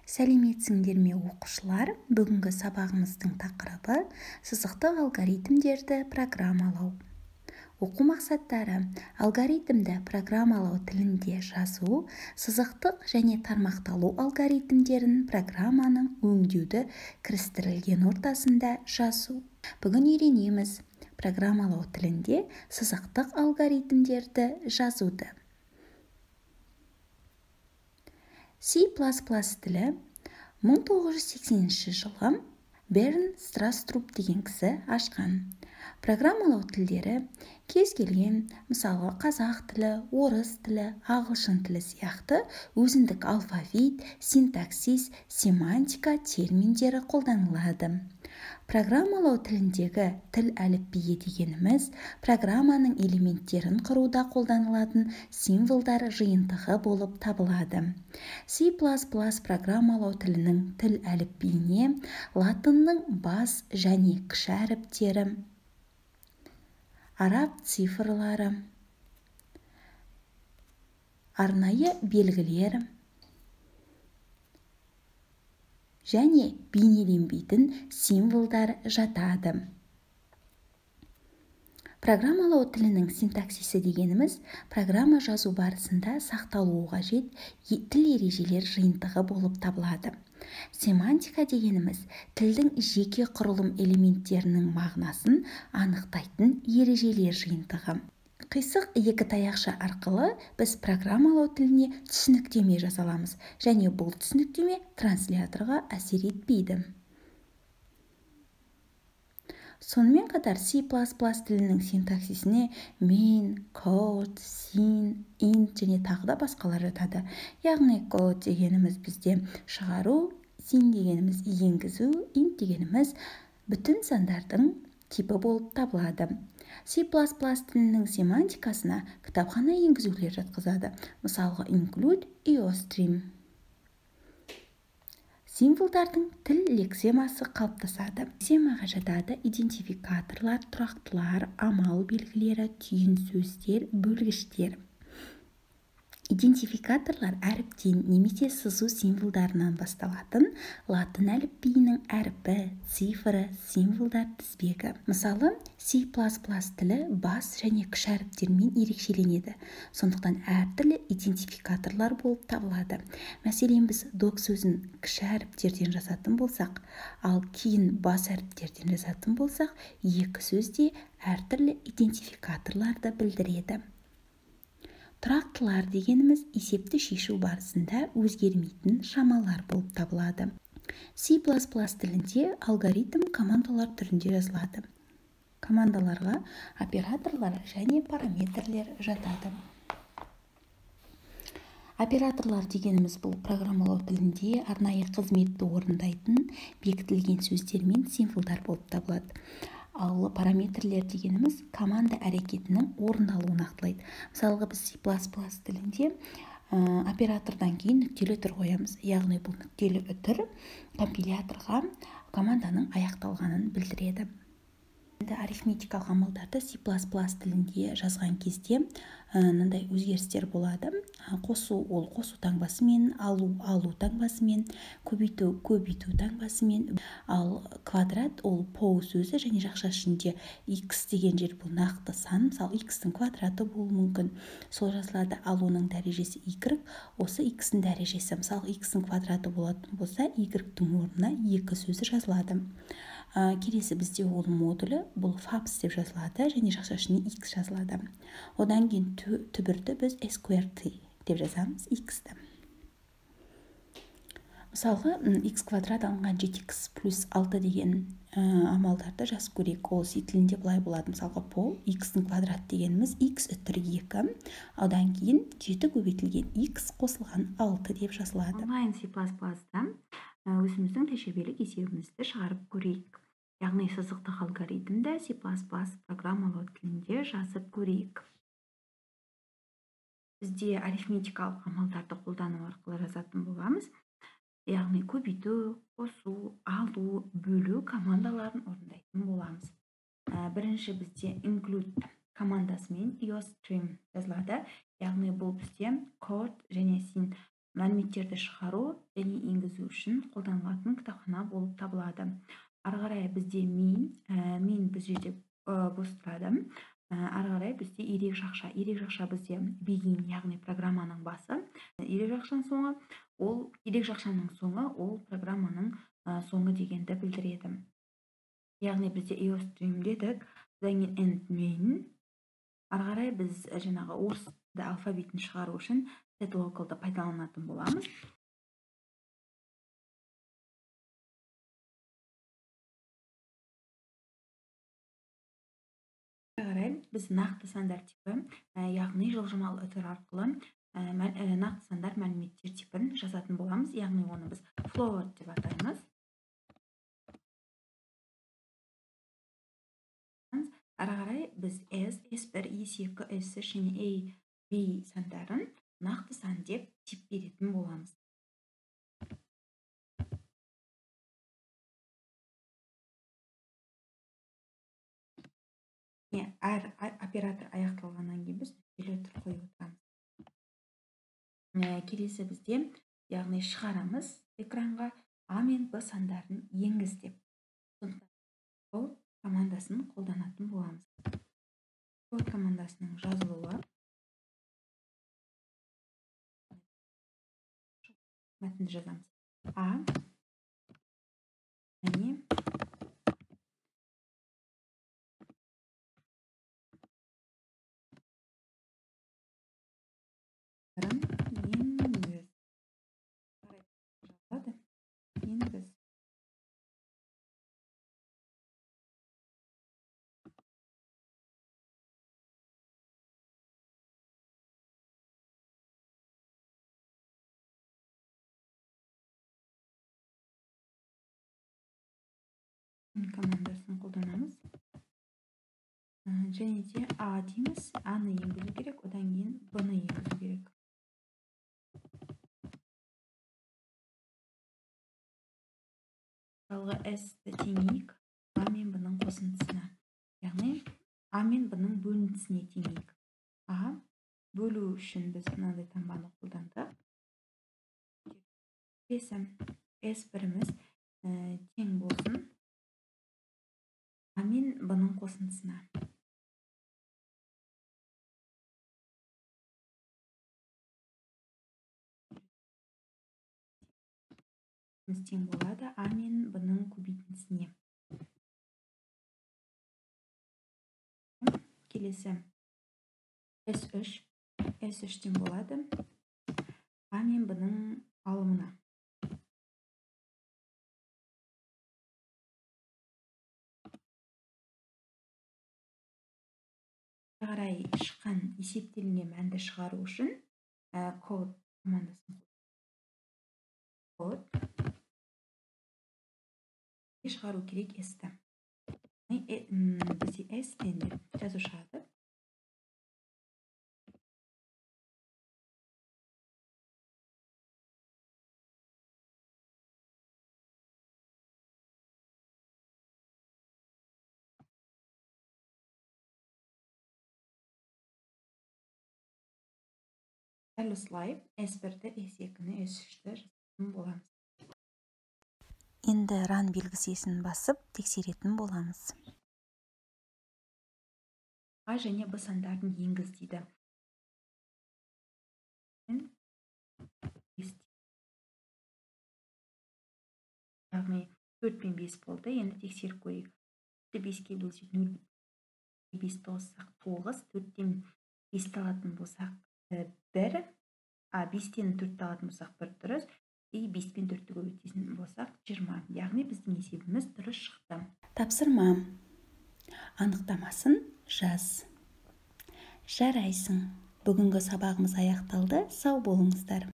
Сәлеметсіңдер ме, оқушылар! Бүгінгі сабағымыздың тақырыбы: сызықтық алгоритмдерді программалау. Оқу мақсаттары: алгоритмді программалау тілінде жазу, сызықтық және тармақталу алгоритмдерін программаның өңдеуді кірістірілген ортасында жазу. Бүгін үйренеміз программалау тілінде сызықтық алгоритмдерді жазуды. C++ тілі 1980 жылы Берн Страструп деген кісі ашқан. Программалау тілдері кез келген, мысалы, қазақ тілі, орыс тілі, ағылшын тілі сияқты өзіндік алфавит, синтаксис, семантика терминдері қолданылады. Программалау тіліндегі тіл әліпбиі дегеніміз программаның элементтерін құруда қолданылатын символдар жиынтығы болып табылады. C++ программалау тілінің тіл әліпбиіне латынның бас және кіші әріптері, араб цифрлары, арнайы белгілер және бейнеленбейтін символдар жатады. Программалау тілінің синтаксисі дегеніміз программа жазу барысында сақталуы қажет тіл ережелер жиынтығы болып табылады. Семантика дегеніміз тілдің жеке құрылым элементтерінің мағынасын анықтайтын ережелер жиынтығы. Қисық екі таяқша арқылы біз программалау тіліне түсініктеме жаза аламыз және бұл түсініктеме трансляторға әсер етпейді. Сонымен қатар C++ тілінің синтаксисіне main, code, sin, int және тағы да басқалар жатады. Яғни code дегеніміз бізде шығару, sin дегеніміз енгізу, int дегеніміз бүтін сандардың типі болып табылады. C++ тілінің семантикасына кітапхана енгізулер жатқызады. Мысалға, include iostream. Символдардың тіл лексемасы қалыптасады. Лексемаға жатады идентификаторлар, тұрақтылар, амал белгілері, түйін сөздер, бөлгіштер. Идентификаторлар әріптен немесе сызу символдарынан басталатын латын әліпбиінің әрпі, цифры, символдар тізбегі. Мысалы, C++ тілі бас және кіші әріптермен ерекшеленеді. Сондықтан әртүрлі идентификаторлар болып табылады. Мәселен, біз док сөзін кіші әріптерден жазатын болсақ, ал кейін бас әріптерден жазатын болсақ, екі сөз де әртүрлі идентификаторларды білдіреді. Тұрақтылар дегеніміз есепті шешу барысында өзгермейтін шамалар болып табылады. C++ тілінде алгоритм командалар түрінде жазылады. Командаларға операторлар және параметрлер жатады. Операторлар дегеніміз бұл программалау тілінде арнайы қызметті орындайтын бекітілген сөздер мен символдар болып табылады. Ал параметрлер дегеніміз команда әрекетінің орындалуын нақтылайды. Мысалға, біз C++ тілінде оператордан кейін нүктелі үтір қоямыз. Яғни бұл нүктелі үтір компиляторға команданың аяқталғанын білдіреді. Енді арифметикалық амалдарды C++ тілінде жазған кезде мынандай өзгерістер болады. Қосу ол қосу таңбасымен, алу алу таңбасымен, көбейту көбейту таңбасымен, ал квадрат ол pow сөзі және жақша ішінде x деген жер бұл нақты сан, мысалы x-тің квадраты болуы мүмкін. Сол жазылады, ал оның дәрежесі y, осы x-тің дәрежесі, мысалы x-тің квадраты болатын болса, y-тің орнына 2 сөзі жазылады. Келесі бізде ол модулі, бұл fabs деп жазылады және жақша ішіне x жазылады. Одан кейін түбірді біз sqrt деп жазамыз x-ті. Мысалға, x квадрат алынған 7x плюс 6 деген амалдарды жазып көрейік. Ол C тілінде былай болады. Мысалға, пол x-дің квадрат дегеніміз x үтір 2, одан кейін 7 көбейтілген x қосылған 6 деп жазылады. Онлайн C++-да өзіміздің тәжірибелік есебімізді шығарып көрейік. Яғни сызықтық алгоритмді C++ программалау тілінде жазып көрейік. Бізде арифметикалық амалдарды қолдану арқылы жазатын боламыз. Яғни көбейту, қосу, алу, бөлу командаларын орындайтын боламыз. Бірінші бізде include командасымен iostream жазылады. Яғни бұл бізде code және sin. Мәліметтерді шығару және енгізу үшін қолданылатын кітапхана болып табылады. Ары қарай бізде main, main бұл жерде бос тұрады. Ары қарай бізде ирек жақша. Ирек жақша бізде begin, яғни программаның басы. Ирек жақшаның соңы, ол ирек жақшаның соңы, ол программаның соңы дегенді білдіреді. Яғни бізде iostream дедік, одан кейін end main. Ары қарай біз жаңағы орыс алфавитін шығару үшін setlocale-ды пайдаланатын боламыз. Ары қарай біз нақты сандар типі, яғни жылжымалы үтір арқылы нақты сандар мәліметтер типін жазатын боламыз. Яғни оны біз float деп атаймыз. Ары қарай біз S, S1, S2, S3 және A, B сандарын нақты сан деп тип беретін боламыз. Әр оператор аяқталғаннан кейін біз нүктелі үтір қойып отырамыз. Келесі бізде, яғни шығарамыз экранға А мен Б сандарын енгіз деп. Сондықтан бұл командасын қолданатын боламыз. Бұл командасының жазылуы мәтінді жазамыз. А және енгіз. Жазылады. Енгіз. Командасын қолданамыз. Және де А дейміз. А-ны енгізу керек, одан кейін Б-ны енгізу керек. Мысалға S-ті теңейік А мен Б-ның қосындысына. Яғни А мен Б-ның бөліндісіне теңейік. А бөлу үшін біз мынандай таңбаны қолдандық. Келесі S біріміз тең болсын А мен Б-ның қосындысына. Тең болады А мен Б-ның көбейтіндісіне. Келесі S3. S3 тең болады А мен Б-ның алымына. Қарай шыққан есептелінген мәнді шығару үшін код командасын код шығару керек S-ті. Бізде S деп жазу шығады. Дәл осылай S1-ді, S2-ні, S3-ті жазатын боламыз. Енді run белгісін басып тексеретін боламыз. А және Б сандарын енгіз дейді. Яғни 4 пен 5 болды. Енді тексеріп көрейік. 5-ке бөлсек 0, 5-ті қоссақ 9, 4-тен 5-ті алатын болсақ 1, 5-тен 4-ті алатын болсақ 1 дұрыс, и 5 пен 4-ті көбейтетін болсақ 20. Яғни біздің есебіміз дұрыс шықты. Тапсырма. Анықтамасын жаз. Жарайсың. Бүгінгі сабағымыз аяқталды. Сау болыңыздар.